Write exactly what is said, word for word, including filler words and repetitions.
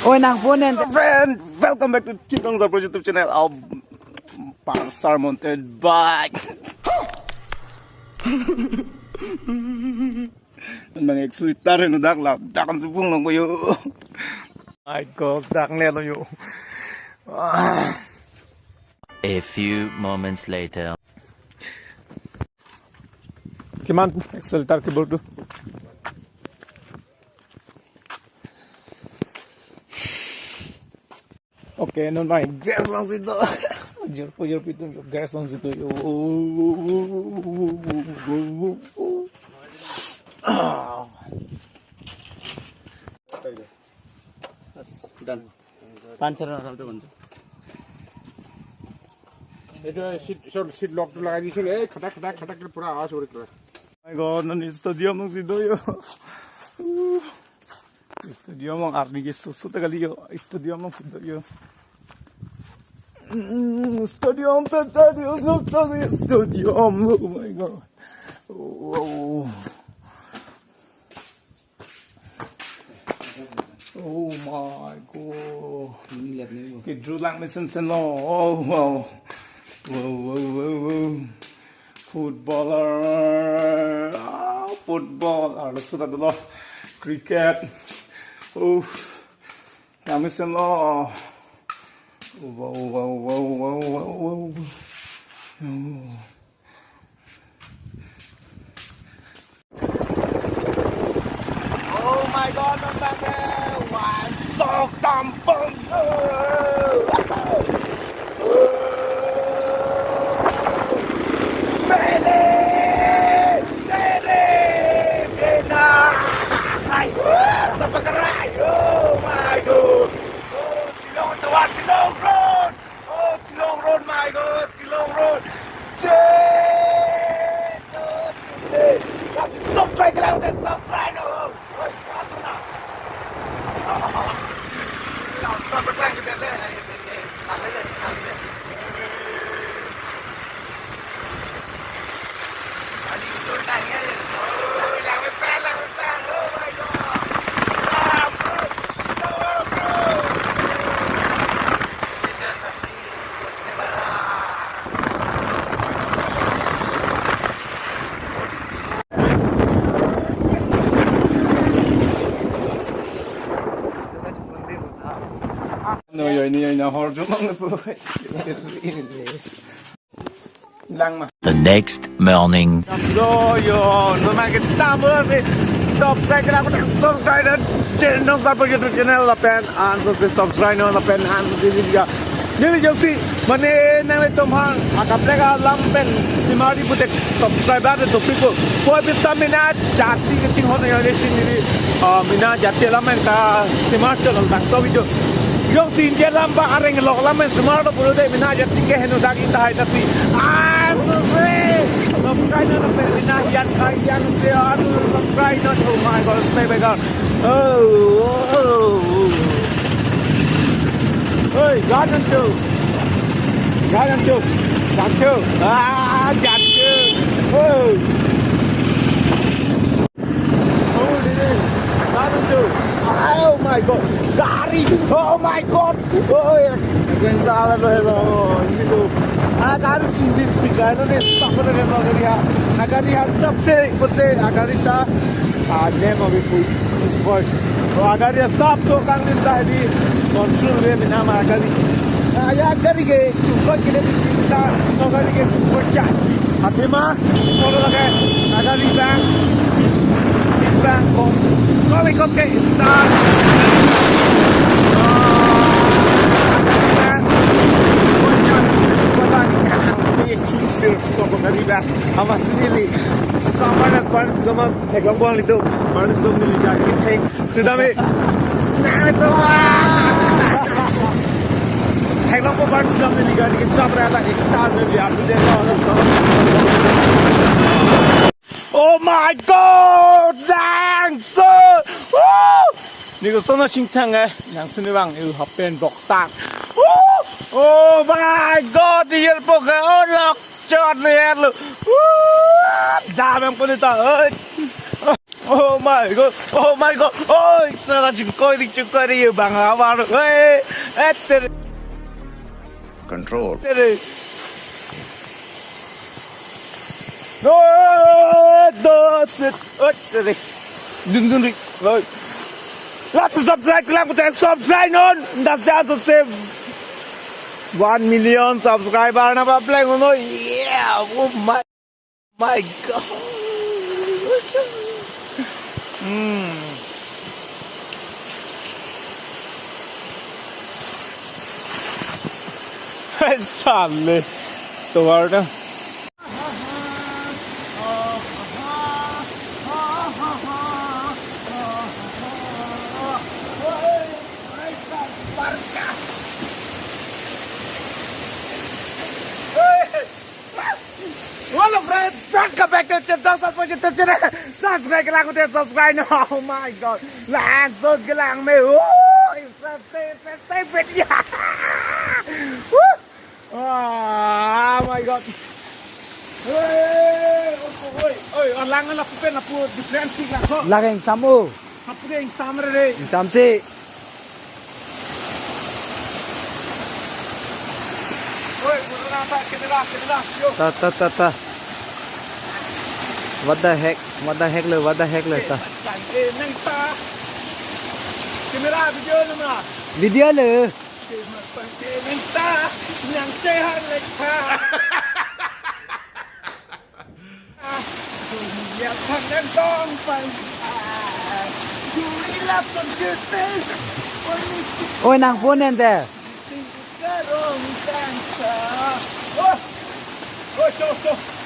Oi, nang phone en. Friend, welcome back to Chinthong Sarpo YouTube channel. Our Pulsar mountain bike. Nang accelerator heno dak la, dak kan supung lang ko yo. My God, dak le lo yo. Ah. A few moments later. Kiman accelerator keyboard tu? Okay, non mai gas langsi do. Jorpo jorpi tum gas langsi do yo. Done. Panser na salto konto. এইটো cheat, cheat লকটো লগাই দিছিল, এই খটাক খটাক খটাক কৰি পুৰা আৱাজ কৰি কৰে। My God, non stadium langsi do yo. Stadium ang arni ke susu ta kali yo. Stadium langsi do yo. Mm, stadium, stadium, stadium, stadium. Oh my God. Oh. Oh my God. Ke dru lang mesen sen lo. Oh, wow. Wow, wow, wow, wow. Footballer. Ah, football. Ah, lo sudah dulu. Cricket. Uff. Lang mesen lo. Wow, wow, wow, wow, wow, wow. Oh. Oh my God, nonbangke, wansok tampon. Bele, bele, bena. Ay, sapakarai. Oh my God. Oh, Shillong tovar, Shillong Road. Oh, Shillong Road, my God, Shillong Road. Jai Hind. Subscribe ke lang, subscribe lo. No, yo, ini, yo, ini, hor jumang na po. Lang ma. The next morning. Yo, yo, no ma ke tamo ave. Subscribe kena ko, subscribe na Chinthong Sarpo YouTube channel lapen anso si subscribe non lapen anso si video. Neli jongsi mane nanglitum aphan akaprek alam pen simari putek subscribe to people. Koi pista mena jati kechinghon yo neli si neli, ah, mena jati alam pen kasimar channel bangso video. Jongsi India alam ba areng lok alam pen simar to pulote mena jati ke heno dagi tahai nasi. Ah, so se. Subscribe non pen mena yan kai yan se, ah, subscribe non. Oh my God, bye bye God. Oh, oh, oh. Hey, God, don't show. God, don't show. Don't show. Ah, don't show. Oh. Oh, didi. Gari tu. Oh my God. Gari. Oh my God. Oh, ya. Salah lo, lo. Ini tu. Ah, gari sini di gari ni, tak pernah kena gari ya. Ah, gari ya, sabse pute, ah, gari ta. Ah, nem abhi koi. Oh, ah, gari ya, sab to kang din ta di. Control ve, mena ma gari. Ah, ya, gari ke, chukot ke le, sita, so gari ke, chukot cha. Athema, solo lage, agari bang, speed bang, kom, kom, kom ke start. Ah, agari bang, kochan, kochan, ye kingsir, kom agari bang, ama sini li, sama na parents naman, eklong bang itu, parents naman ni gari thek. Sitame. Nang ito, ah! Theklongpo, parents naman ni gari ke sab rata ekta ne biar tu dia. Oh my God! Nangso! Woo! Ni gusto na singthang eh. Nangso ni bang, you happen boxer. Woo! Oh my God! Ni yer po ke, oh, lok chot ni yer lo. Woo! Damang po nito, oi. Oh my God, oh my God, oh, sala chingkoi ri, chingkoi ri, bang awar, eh, eh, tere, control, tere. No, that's it. Oh, tere. Dun, dun, dun. Oh. Laso subscribe lang, pute subscribe non. That's just the same. One million subscriber na papleng, no? Yeah, oh my. My God. Hmm. Sale. Tovar na. Hello friends, welcome back to channel. Subscribe, subscribe ke lang, udah subscribe. Oh my God, langsung ke lang me. Oh, interesting, interesting video. Woo. Oh my God. Hey, oi, oi, oi, alang lapu pen, lapu different thing lah, kok. Lageng samo. Lapu deh, samre re. Samsi. Oi, pura ta, camera, camera, yo. Ta, ta, ta, ta. What the heck? What the heck lo? What the heck lo? Ta. Eh, nang ta. Camera, video lo ma. Video lo. Nang ta, nang te han le ta. Ya, phan nang tong pan. Juri la pon jute. Oi, nang phone ente. Karong tangsa. Oh. Oh, so, so.